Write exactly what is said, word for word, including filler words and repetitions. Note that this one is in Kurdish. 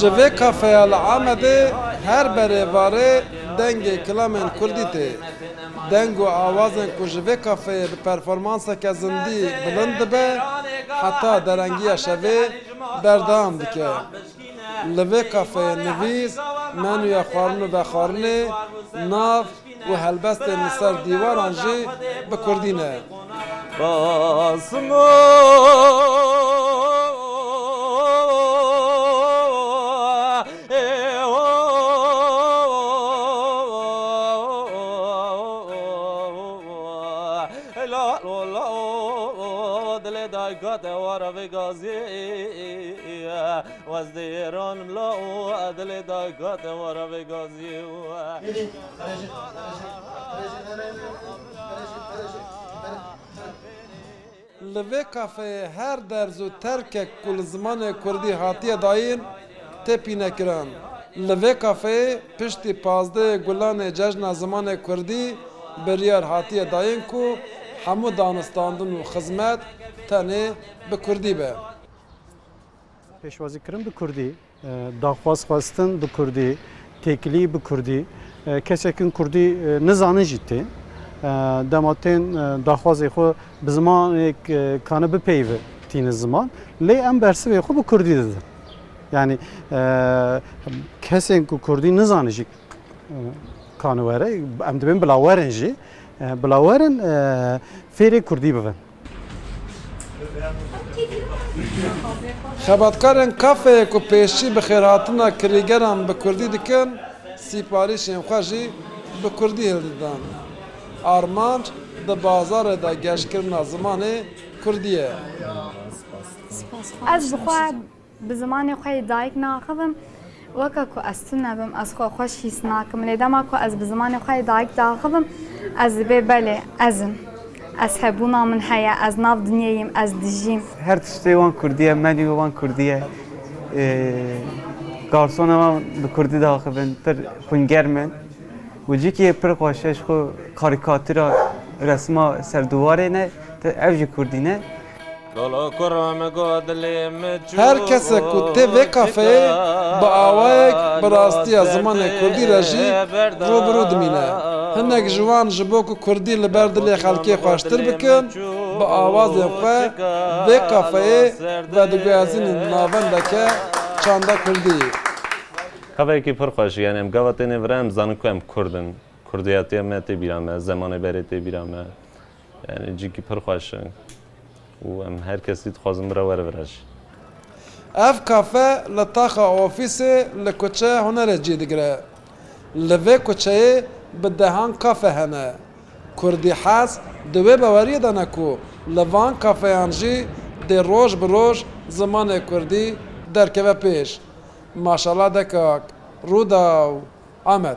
Ji vê kafeya li Amedê her berê varê dengê kilamên kurdî tê. Deng û awazên ku ji vê kafeyê bi performanseke zindî bilind dibe, heta derengiya şevê berdewam dike. Li vê kafeyê nivîs, menûya xwarin û vexwarinê, nav û helbestên li ser dîwaran jî bi kurdî ne. Qasimo, ê, o, la, lo, la, o, dilê dayka te wara vê gazî. Wez dêran la û dilê dayka te wara vê gazî. Li vê kafeyê her derz û terkek ku li zimanê kurdî hatiye dayîn, tê pînekiran. Li vê kafeyê piştî pazdehê Gulanê Cejna Zimanê Kurdî biryar hatiye dayîn ku hemû danistandin û xizmet tenê bi kurdî be. Pêşwazîkirin bi kurdî, e, daxwaz xwestin bi kurdî, têkilî bi kurdî, e, kesekin kurdî, e, nizanin jî tê. E, dema tên, e, daxwazê xwe bi zimanek, e, kane bipeyve tîne ziman, lê em bersivê xwe bi kurdî didin. Yanî, e, kesên ku kurdî nizanin jî, e, kane were, em dibên bila werin jî, e, bila werin, e, fêrê kurdî bibin. Xebatkarên kafeyê ku pêşî bi xêrhatina kirîgeran bi kurdî dikin, sîparîşên xwe jî bi kurdî hildidan. Armanc di bazarê de geşkirina zimanê kurdî ye. Ez bi xwe Bi zimanê xwe yê dayik naxivim. Weke ku ez tune bim, ez xwe xweş hîs nakim. Lê dema ku ez bi zimanê xwe yê dayik daxivim, ez dibê belê ez im. Ez hebûna min heye, ez nav dinyê yim, ez dijîm. Her tiştê wan kurdî ye, menû wan kurdî ye. Ee, garsona wan bi kurdî daxivin, pir xwîngerm in. Û cîkî yê pir xweş e, ji xwe karîkatîra, resma ser diwarê ne, te-, ev jî kurdî ne. Her kesek ku tê vê kafeyê, bi awayek bi rastiya zimanê kurdî re jî rû bi rû dimîne. Hinek ji wan ji bo ku kurdî li ber dilê xelkê xweştir bikin, bi awazên xwe vê kafeyê vediguhezînin navendeke çanda kurdî. Kafeyekî pir xweş e, yanî em gava têne vira em zanin ku em kurd in. Kurdiyatiya me tê bîra me, zemanê berê tê bîra me. Yanî cîkî pir xweş e. Û em her kesî dixwazin bira were vira jî. Ev kafe li taxa ofîsê li kuçe hunerê cî digire. Li vê kuçeyê bi dehan kafe hene. Kurdî hez di wê baweriyê de ne ku li van kafeyan jî dê roj bi roj zimanê kurdî derkeve pêş. Maşallah dekak, Rûdaw, Amed.